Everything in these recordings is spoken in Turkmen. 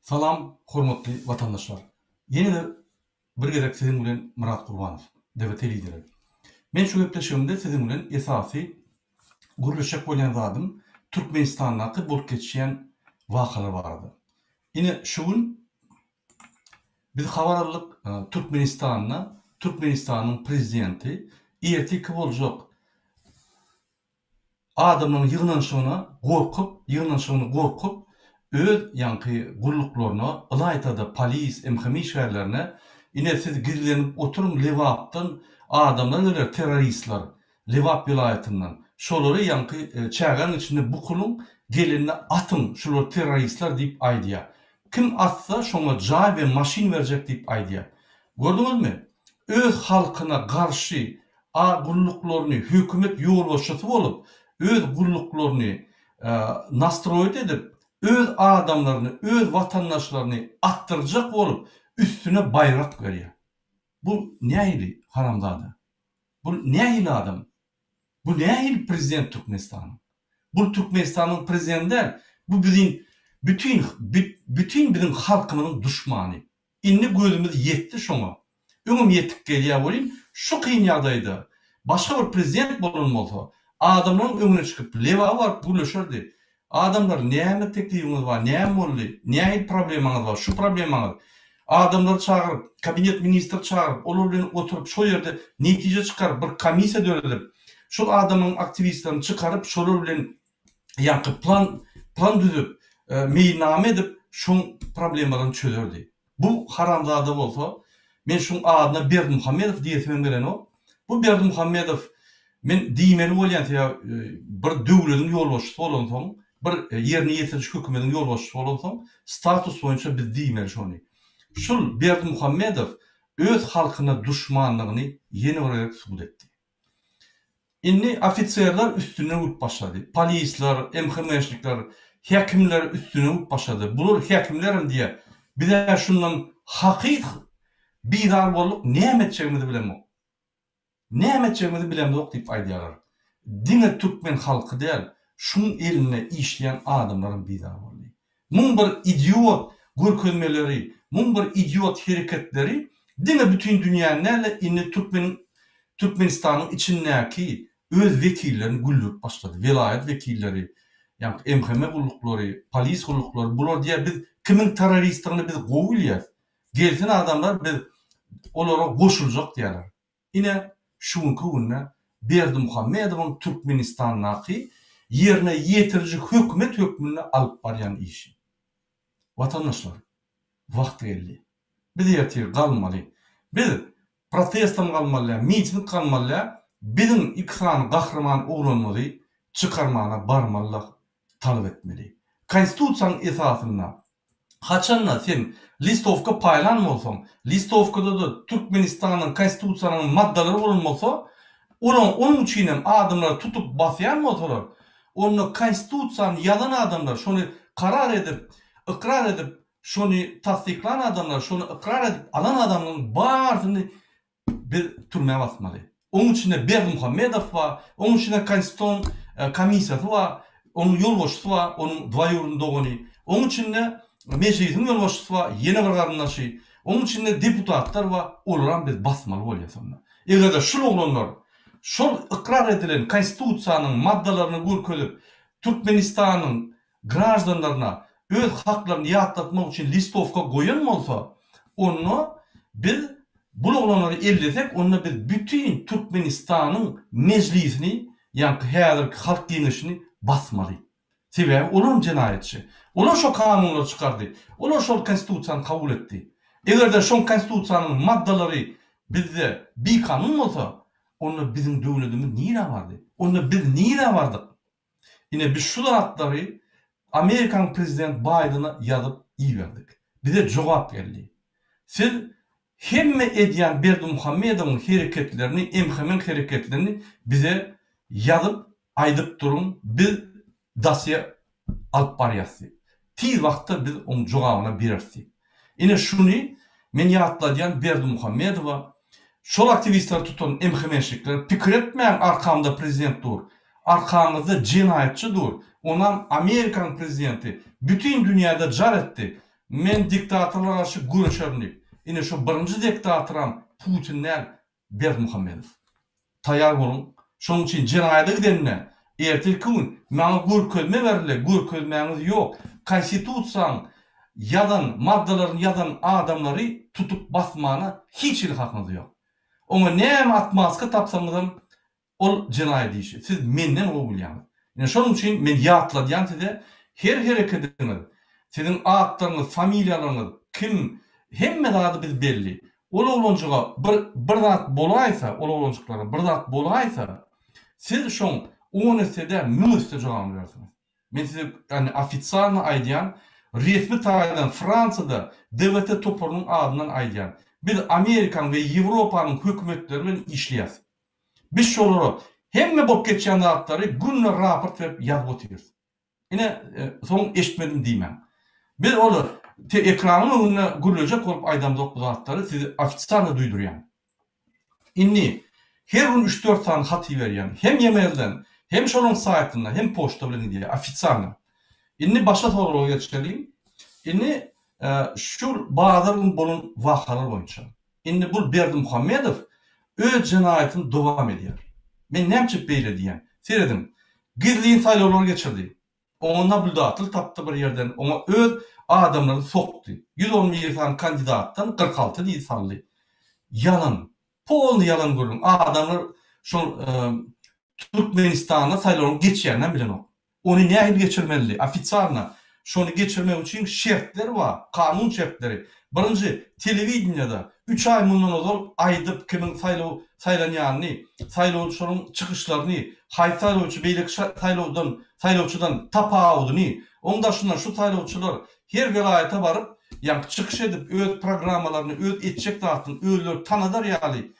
Salam hormatly watandaşlar. Ýene-de bir gezek siziň bilen Myrat Gurbanow, DVT lideri. Men şu gepleşigimde siziň bilen esasy gürleşjek bolýan zadym Türkmenistandaky bolup geçýän wakalar barada. Ine şu gün biz habar aldyk Türkmenistanda Türkmenistanyň prezidenti ertirki boljak Adamlaryň ýygnanyşygyna gorkup, ýygnanyşygyny gorkup, öz ýaňky gulluklaryna, ylaýta-da polis, MHM işgärlerine, ine siz gizlenip oturyň Lebapdan adamlar geler terroristler, Lebap welaýatyndan, şolary ýaňky çägäň içinde bukulyň, gelende atyň, şular terroristler diýip aýdýar. Kim atsa şoňa jaý we maşyn berjek diýip aýdýar. Gördüňizmi? Öz halkyna garşy A gulluklaryny hökümet ýolbaşçysy bolup öz gulluklaryny nastroýit edip öz adamlaryny öz watandaşlaryny atdyrjak bolup üstüne baýrak berýär. Bu nähili haramzada? Bu nähili adam? Bu nähili prezident Türkmenistanyň? Bul Türkmenistanyň prezidenti däl, bu biziň bütin bütin biziň halkymyzyň duşmany. Indi gözümiz ýetdi şoňa. Öňem ýetik gelýär welin, şu kyn ýagdaýda başga bir prezident bolan bolsa, adamlaryň öňüne çykyp, Lebaba baryp gürleşerdi. Adamlar, näme teklibiňiz bar, näme boldy, nähili problemaňyz bar, şu problemaňyz. Adamlary çagyryp, kabinet ministr çagyryp, olar bilen oturyp, şol ýerde netije çykaryp, bir komissiýa döredip, şol adamlaryň aktiwistlerini çykaryp, şolar bilen ýaňky plan plan düzüp, meýilnama edip şoň problemalaryny çözerdi. Bu haramzada bolsa, men şuň adyna Berdimuhamedow diýesimem gelenok. Bu Berdimuhamedow men diýmeli bolýan sebäbi bir döwlediň ýolbaşçysy bolansoň, bir ýerine ýetiriji hökümediň ýolbaşçysy bolansoň status boýunça biz diýmeli şony. Şul Berdimuhamedow öz halkyna duşmanlygyny ýene bir gezek subut etdi. Indi ofiserler üstüne gülüp başlady. Polisler, MHM-şnikler, häkimler üstüne gülüp başlady. Bular häkimlerem diýýär. Biz-ä şundan hakyt bizar bolduk, näme etjegimizi bilemok. Näme etjegimizi bilemzok diýip aýdýarlar. Diňe türkmen halky däl, şuň elinde işleýän adamlaram bizar boldy. Muň bir idiot görkezmeleri, muň bir idiot hereketleri diňe bütin dünýäni däl-de indi türkmeniň Türkmenistanyň içindäki öz wekillerini güldürip başlady. Welaýat wekilleri, ýaňky MHM gulluklary, polis gulluklary bular diýýär biz kimiň terroristdigini biz gowy bilýäs. Gelsin adamlar biz olara goşuljak diýýärler. Ine, şu günki günde Berdimuhamedowyň Türkmenistandaky ýerine ýetiriji hökümet hökmünde alyp barýan işi. Watandaşlar, wagt geldi. Biz ertir galmaly. Biz protestem galmaly däl, miting galmaly däl, biziň iki sany gahryman oglanymyzy çykarmana barmaly talap etmeli. Konstitusiýanyň esasynda Haçanda sen listowka paýlan bolsaň, listowkada-da Türkmenistanyň Konstitusiýanyň maddalary bolan bolsa, olaň onuň üçinem adamlary tutup basýan bolsalar, onda Konstitusiýany ýazan adamlar, şony karar edip, ykrar edip, şony tassyklan adamlar, şony ykrar edip alan adamlaryň barysyny Biz türmä basmaly. Oň içinde Berdimuhamedow bar, oň içinde Konstitusion komissiýasy bar, onuň ýolbaşçysy bar, onuň dwaýurny dogany. Oň içinde Mejlisiň ýolbaşçysy bar, ýene bir garyndaşy. Oň içinde deputatlar bar, olaram biz basmaly bolýas onda. Eger-de şul oglanlar şol ykrar edilen Konstitusiýanyň maddalaryny görkezip, Türkmenistanyň graždanlaryna öz haklaryny ýatlatmak üçin listowka goýan bolsa, onda biz bul oglanlary ellesek, onda biz bütin Türkmenistanyň Mejlisini, ýaňky häzirki Halk Geňeşini basmaly. Sebäbi olaram jenaýatçy. Olar şo kanunlary çykardy. Olar şol Konstitusiýany kabul etdi. Eger-de şoň Konstitusiýanyň maddalary bizde bikanun bolsa, onda biziň döwledimiz nirä bardy? Onda biz nirä bardyk? Ine biz şu zatlary Amerikanyň prezident Baýdena ýazyp iberdik. Bize jogap geldi. Siz hemme edýän Berdimuhamedowyň hereketlerini, MHM-iň hereketlerini bize ýazyp aýdyp duruň, biz dosýe alyp barýas diýip. Tiz wagtda biz oň jogabyna bereris diýip. Ine şuny men ýatladýan Berdimuhamedowa, şol aktiwistleri tutan MHM-şniklere pikir etmäň arkamda prezident dur. Arkaňyzda jenaýatçy dur. Onam Amerikanyň prezidenti bütin dünýäde jar etdi. Men diktatorlara garşy göreşerin diýip. Ine şu birinji diktatoram Putin däl, Berdimuhamedow. Taýýar boluň. Şonuň üçin jenaýata gidende ertirki gün maňa görkezme berile, görkezmäňiz ýok. Konstitusiýaň ýazan maddalaryny ýazan adamlary tutup basmana hiç hili hakyňyz ýok. Oňa näme otmazka tapsaňyzam Ol jenaýat işi. Siz menden gowy bilýäňiz. Ine şonuň üçin men ýatladýan size her herekediňiz, siziň atlaryňyz, familiýalaryňyz, kim, hemme zady biz belli. Ol oglanjyga bir bir zat bolaýsa, ol oglanjyklara bir zat bolaýsa, siz şoň on esse däl, müň esse jogabyny berersiňiz. Men size ýagny ofitsialno aýdýan, resmi taýdan Fransiýada DWT toparynyň adyndan aýdýan. Biz Amerikanyň we Ýewropanyň hökümetleri bilen işleýäs. Biz şolara hemme bolup geçýän zatlary günde raport berip ýazyp otyrys. Ine, soň eşitmedim diýmäň. Biz ol ekranyň öňünde gürlejek bolup aýdamzok bu zatlary, sizi ofitsialno duýdurýan. Indi her gün üç-dört sany hat iberýän, hem e-mailden, hem şolaryň saýtynda, hem poçta bilen gidýär, ofitsialno. Indi başga soraga geçeliň. Indi şu bazar gün bolan wakalar boýunça. Indi bul Berdimuhamedow öz jenaýatyny dowam edýär. Men näme üçin beýle diýýän? Serediň, gizlin saýlawlar geçirdi. Oňa nablýudatel tapdy bir ýerden, oňa öz adamlaryny sokdy. 111 sany kandidatdan 46 diýdi saldy. Ýalan. Polny ýalan gürrüň. Adamlar şol Türkmenistanda saýlawlaryň geçýäninem bilenok. Ony nähili geçirmelidi? Ofitsialno. Şony geçirmek üçin şertler bar, kanun şertleri. Birinji, telewideniýede üç aý mundan ozal aýdyp kimiň saýlaw saýlanýanyny, saýlawçylaryň çykyşlaryny, haýsy saýlawçy beýleki saýlawdan saýlawçydan tapawudyny, oň daşyndan şu saýlawçylar her welaýata baryp, ýaňky çykyş edip öz programmalaryny, öz etjek zatyny özleri tanadar ýaly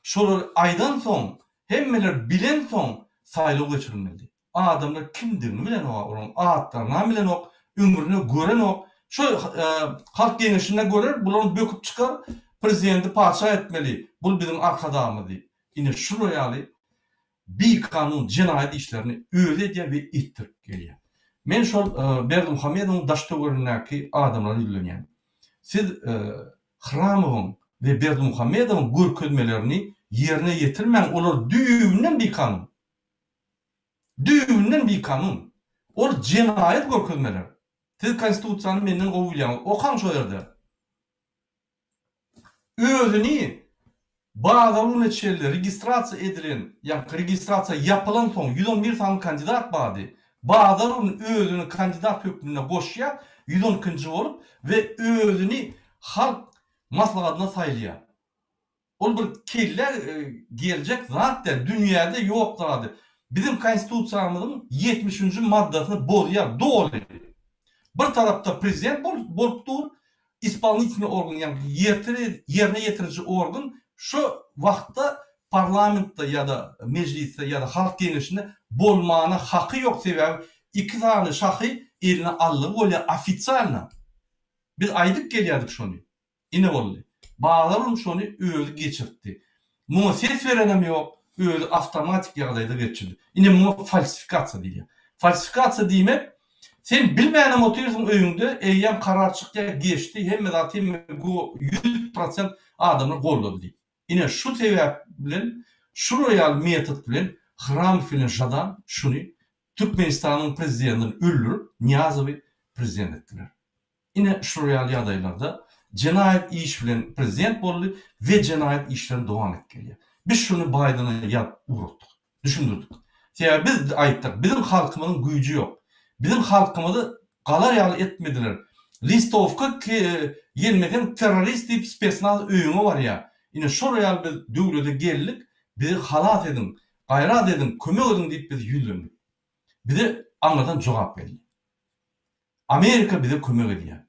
şolary aýdansoň, hemmeler bilensoň saýlaw geçirilmelidi. Adamlar kimdigini bilenok olaryň atlarynam bilenok, ömrüne görenok. Şo halk geňeşinde görer, bularyň böküp çykar, prezidenti patyşa etmeli, bul biziň arkadagymyz diýip. Ine şular ýaly bikanun jenaýat işlerini özi edýär we etdirip gelýär. Men şol Berdimuhamedowyň daş-töweregindäki adamlara ýüzlenýän. Siz Hramowyň we Berdimuhamedowyň görkezmelerini ýerine ýetirmäň, olar düýbünden bikanun. Düýbünden bikanun. Ol jenaýat görkezmeler. Siz konstitusiýany menden gowy bilýäňiz. Okaň şo ýerde. Özüni bazar gününe çenli registrasiýa edilen, ýagny registrasiýa ýapylan soň 111 sany kandidat bardy. Bazar güni özüni kandidat hökmünde goşýar, 112-nji bolup we özüni halk maslahatyna saýlaýar. Ol bir kellä geljek zat däl, dünýäde ýok zady. Biziň konstitusiýamyzyň ýetmişinji maddasyny bozýar doly. Bir tarapda prezident bolup dur, ispolnitelnyý organ ýagny ýerine ýetiriji organ şo wagtda parlamentde ýa-da mejlisde ýa-da halk geňeşinde bolmana haky ýok sebäbi iki sany şahy eline aldygy bolýar ofitsialno. Biz aýdyp gelýärdik şony. Ine boldy. Bazaryň şony özi geçirtdi. Muňa ses berenem ýok, özi awtomatik ýagdaýda geçirdi. Ine muňa falsifikasiýa diýilýär. Falsifikasiýa diýmek, sen bilmänem otyrsyň öýüňde, eýýäm karar çykýar, geçdi, hemme zat hemme 100% adamlar goldady diýip. Ine şu sebäp bilen, şular ýaly metod bilen Hramow bilen Žadan şuny Türkmenistanyň prezidentini öldürip, Nyýazowy prezident etdiler. Ine şular ýaly ýagdaýlarda jenaýat iş bilen prezident boldy we jenaýat işlerini dowam edip gelýär. Biz şuny Baýdena ýazyp ugratdyk, düşündirdik. Sebäbi biz aýtdyk, biziň halkymyzyň güýji ýok. Biziň halkymyzy galar ýaly etmediler. Listowka gelmeseň terrorist diýip spesnaz öýüňe barýar. Ine şolar ýaly biz döwlete geldik, bizi halas ediň, gaýrat ediň, kömek ediň diýip biz ýüzlendik. Bize aňyrdan jogap geldi. Amerika bize kömek edýär.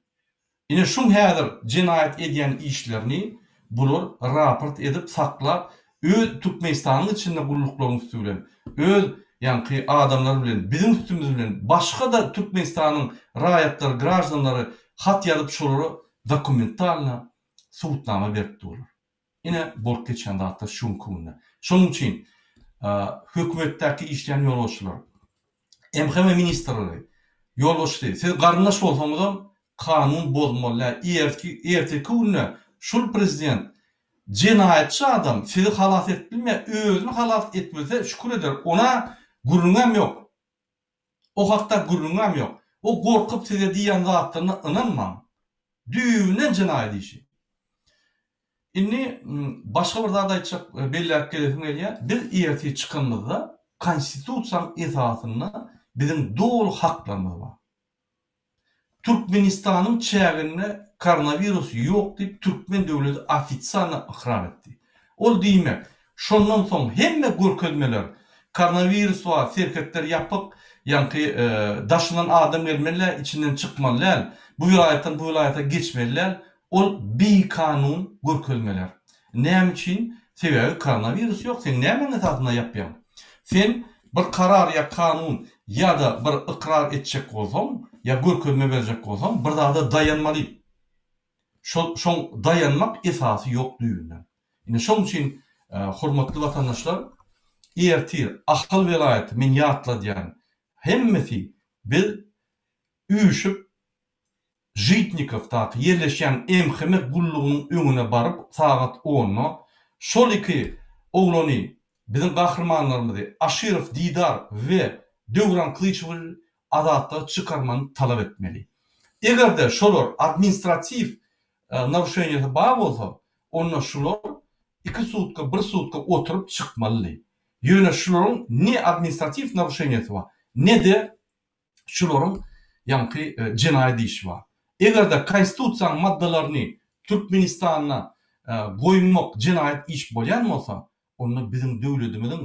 Ine şuň häzir jenaýat edýän işlerini bular raport edip saklap öz Türkmenistanyň içinde gulluklaryň üsti bilen öz ýaňky adamlar bilen biziň üstümiz bilen başga-da Türkmenistanyň raýatlary graždanlary hat ýazyp şolara dokumentalno subutnama berip durlar. Ine bolup geçýän zatlar şu günki günde. Şonuň üçin hökümetdäki işleýän ýolbaşçylar, MHM ministrligi ýolbaşçysy, siz garyndaş bolsaňyzam. Kanun bozmaly däl. Ertki erteki günde şul prezident jenaýatçy adam sizi halas edip bilmeýär özüni halas etbilse şükür eder ona gürrüňem ýok. O hakda gürrüňem ýok. O gorkup size diýýän zatlaryna ynanmaň. Düýbünden jenaýat işi. Indi başga bir zat aýtjak, belläp gelesim gelýär. Biz ertir çykanymyzda Konstitusiýanyň esasynda biziň doly haklarymyz bar. Türkmenistanyň çäginde koronawirus ýok diýip türkmen döwleti ofisialno ykrar etdi. Ol diýmek, şondan soň hemme görkezmeler koronawirus bar, serhetler ýapyk, ýaňky daşyndan adam gelmeli däl, içinden çykmaly däl, bu welaýatdan bu welaýata geçmeli däl, Ol bikanun görkezmeler. Näme üçin? Sebäbi koronawirus ýok, sen nämäň esasynda ýapýaň? Sen bir karar ýa kanun ýa-da bir ykrar etjek bolsaň, ýa görkezme berjek bolsaň, bir zada daýanmaly. Şol şoň daýanmak esasy ýok düýbünden. Ine şoň üçin hormatly watandaşlar, ertir Ahal welaýaty men ýatladýan, hemmesi biz üýşüp Žitnikowdaky ýerleşýän MHM gullugynyň öňüne baryp, sagat onda şol iki oglany, biziň gahrymanlarymyzy Aşyrow Didar we Döwran Klyçewi azatlyga çykarmany talap etmeli. Eger-de şolar administratiw naruşeniýasy bar bolsa, onda şular iki sutka, bir sutka oturyp çykmalydy. Ýöne şularyň ne administratiw naruşeniýasy bar, ne-de şularyň ýaňky jenaýat işi bar. Eger-de Konstitusiýanyň maddalaryny Türkmenistanda goýmak jenaýat iş bolýan bolsa, onda biziň döwletimiziň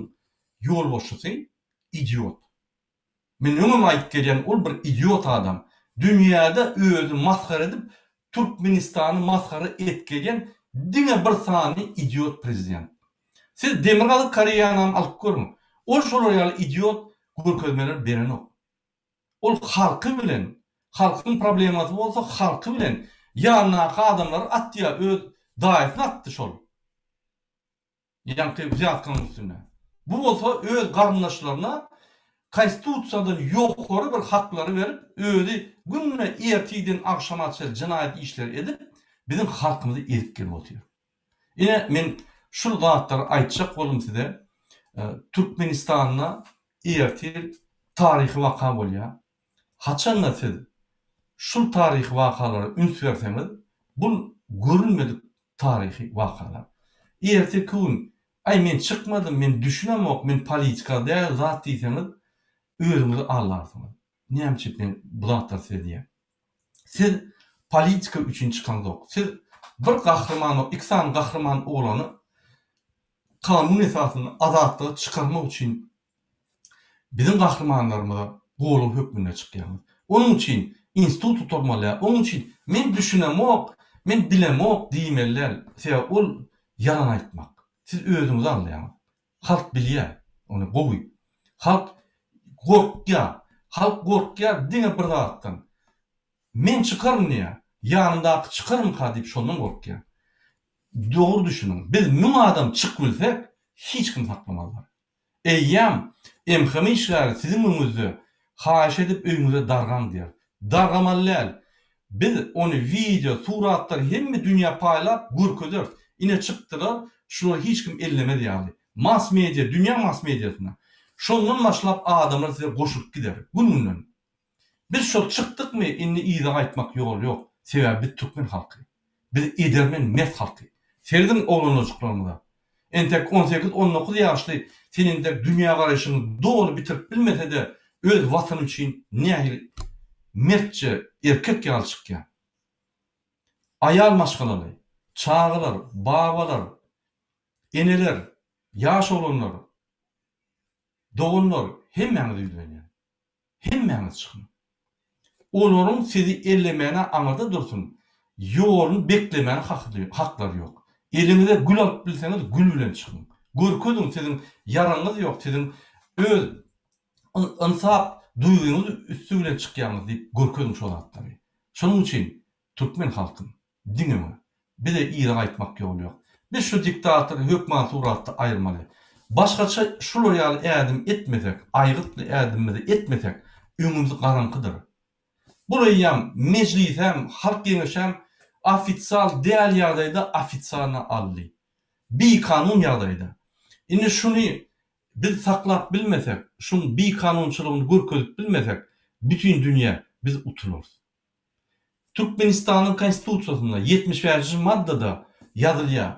ýolbaşçysy idiot. Men öňem aýdyp gelýän ol bir idiot adam. Dünýäde özüni masgara edip Türkmenistany masgara edip gelýän diňe bir sany idiot prezident. Siz Demirgazyk Koreýanam alyp görüň. Ol şolar ýaly idiot görkezmeler berenok. Ol halky bilen, halkyň problemasy bolsa halky bilen ýanyndaky adamlary atýar, öz daýysyny atdy şol. Ýaňky wzýatkanyň üstünde. Bu bolsa öz garyndaşlaryna konstitusiýadan ýokary bir haklary berip, özi günde ertirden agşama çenli jenaýat işleri edip, biziň halkymyzy ezip gelip otyr. Ine men şul zatlary aýtjak boldum size. Türkmenistanda ertir taryhy waka bolýar. Haçanda siz şul taryhy wakalara üns berseňiz, bul görülmedik taryhy wakalar. Ertirki gün aý men çykmadym, men düşünemok, men politika däl zat diýseňiz özüňizi aldarsyňyz. Näme üçin men bu zatlary size diýýän. Siz politika üçin çykaňzok. Siz bir gahryman, iki sany gahryman oglany kanun esasynda azatlyga çykarmak üçin biziň gahrymanlarymyza goldaw hökmünde çykýaňyz. Onuň üçin institut gutarmaly däl. Onuň üçin men düşünemok, men bilemok diýmeli däl. Sebäbi ol ýalan aýtmak. Siz özüňizi aldaýaňyz. Halk bilýär ony gowy. Halk gorkýar. Halk gorkýar diňe bir zatdan. Men çykaryn diýýär. Ýanymdaky çykarmyka diýip şondan gorkýar. Dogry düşüniň. Biz müň adam çyk bilsek hiç kim saklamazlar. Eýýäm MHM işgäri siziň öňüňizde haýyş edip öýüňize dargaň diýer. Dargamaly däl. Biz ony wideo, suratlar hemme dünýä paýlap görkezeris. Ine çykdylar, şulary hiç kim ellemez ýaly. Mass media, dünýä mass mediasyna. Şondan başlap adamlar size goşulyp gider. Gün-günden. Biz şol çykdykmy indi yza gaýtmak ýol ýok. Sebäbi biz türkmen halky. Biz edermen mert halky. Serediň oglanajyklarymyza. Entek on sekiz, on dokuz ýaşly sen entek dünýägaraýşyňy doly bitirip bilmese-de öz watany üçin nähili mertçe erkek ýaly çykýar. Aýal maşgalaly, çagalar, babalar, eneler, ýaş oglanlar, doganlar hemmäňize ýüzlenýän. Hemmäňiz çykyň. Olaryň sizi ellemäne aňyrda dursun, ýoluny beklemäne haklary ýok. Eliňize gül alyp bilseňiz gül bilen çykyň. Görkeziň siziň ýaraňyz ýok, siziň öz ynsap duýgyňyz üsti bilen çykýaňyz diýip görkeziň şo zatlary. Şonuň üçin türkmen halkym Diňe öňe. Bize yza gaýtmak ýoly ýok. Biz şu diktatory hökman suratda aýyrmaly. Başgaça şular ýaly ädim etmesek, aýgytly ädimimizi etmesek, öňümiz garaňkydyr. Bul eýýäm Mejlisem, Halk Geňeşem ofisial däl ýagdaýda ofisialno aldy. Bikanun ýagdaýda. Indi şuny biz saklap bilmesek, şuň bikanunçylygyny görkezip bilmesek, bütin dünýä biz utularys. Türkmenistanyň Konstitusiýasynda 75-nji maddada ýazylýar,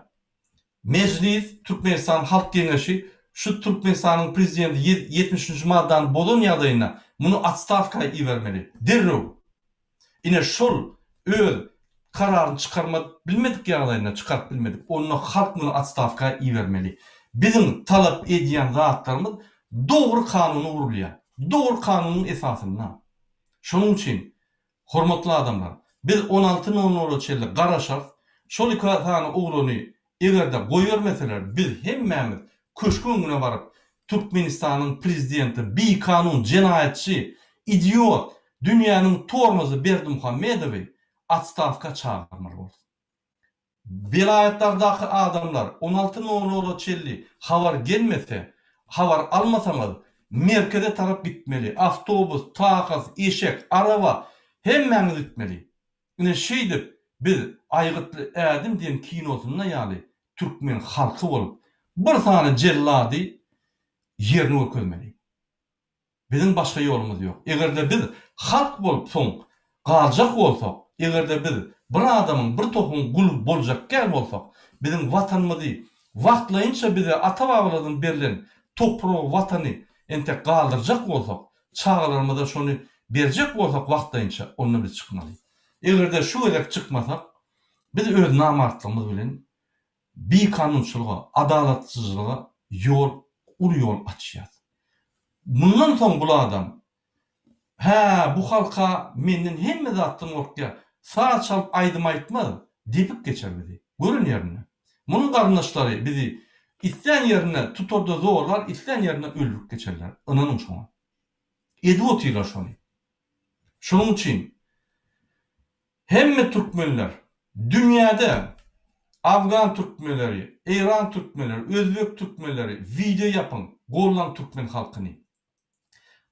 Mejlis, Türkmenistanyň Halk Geňeşi şu Türkmenistanyň Prezidenti 73-nji maddany bozan ýagdaýynda muny otstawka ibermeli. Derrew. Ine şol öz kararyny çykarma bilmedik ýagdaýynda çykaryp bilmedik, onda halk muny otstawka ibermeli. Biziň talap edýän zatlarymyz dogry kanuna urulýar. Dogry kanunyň esasynda. Şonuň üçin, hormatly adamlar, biz on alty nol nola çenli garaşarys, şol iki sany oglany eger-de goýbermeseler, biz hemmämiz köşgüň öňüne baryp, Türkmenistanyň prezidenti bikanun, jenaýatçy, idiot, dünýäniň tormozy Berdimuhamedowy otstawka çagyrmaly bolarys. Welaýatlardaky adamlar on alty nol nola çenli habar gelmese, habar almasaňyz, merkeze tarap gitmeli, awtobus, takas, eşek, araba, hemmäňiz gitmeli. Ine şeýdip biz Aýgytly ädim diýen kinosynda ýaly türkmen halky bolup bir sany jellady ýerini görkezmeli. Biziň başga ýolumyz ýok. Eger-de biz halk bolup soň galjak bolsak, eger-de biz bir adamyň, bir tohuň guly boljak däl bolsak, biziň Watanymyzy, wagtlaýynça bize ata-babalardan berlen topragy, Watany entek galdyrjak bolsak, çagalarymyza şony berjek bolsak wagtlaýynça, onda biz çykmaly. Eger-de şu gezek çykmasak, biz öz namartlygymyz bilen bikanunçylyga, adalatsyzlyga ýol, uly ýol açýas. Mundan soň bul adam, Hä, bu halk-a menden hemme zatdan gorkýar, saz çalyp aýdym aýtmaz, depip geçer bizi. Gören ýerinde. Munuň garyndaşlary bizi islän ýerinde tutar-da zorlar, islän ýerinde öldürip geçerler. Ynanyň şoňa. Edip otyrlar şony. Şonuň üçin Hemme türkmenler dünýäde afgan türkmenleri, eýran türkmenleri, özbek türkmenleri wideo ýapyň gollaň türkmen halkyny.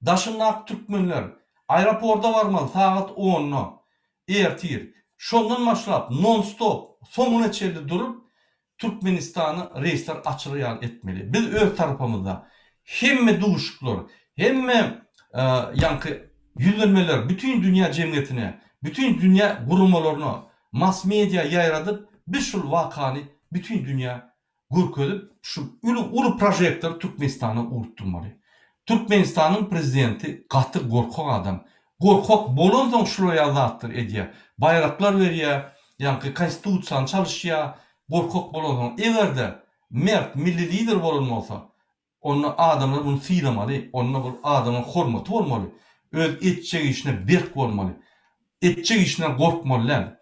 Daşyndaky türkmenler aeroporda barmaly sagat onda ertir şondan başlap non stop soňuna çenli durup Türkmenistana reýsler açylar ýaly etmeli. Biz öz tarapymyzda hemme duşuşyklar, hemme ýaňky ýüzlenmeler bütin dünýä jemgyýetine, bütin dünýä guramalaryna, mass media ýaýradyp, biz şul wakany bütin dünýä görkezip, şu uly uly prožektory Türkmenistana urutdyrmaly. Türkmenistanyň prezidenti gaty gorkak adam. Gorkak bolansoň şular ýaly zatlar edýär. Baýraklar berýär, ýaňky konstitusiýany çalyşýar. Gorkak bolansoň. Eger-de mert milli lider bolan bolsa, onda adamlar muny sylamaly, onda bul adamyň hormaty bolmaly. Öz etjek işine berk bolmaly. Etjek işinden gorkmaly däl.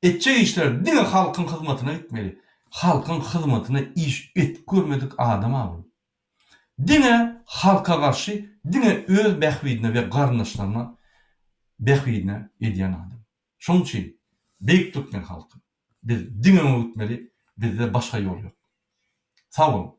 Etjek işleri diňe halkyň hyzmatyna gitmeli. Halkyň hyzmatyna iş edip görmedik adam-a bul. Diňe halka garşy diňe öz bähbidine we garyndaşlaryna bähbidine edýän adam. Şonuň üçin beýik türkmen halky biz diňe öňe gitmeli bizde başga ýol ýok. Sag boluň.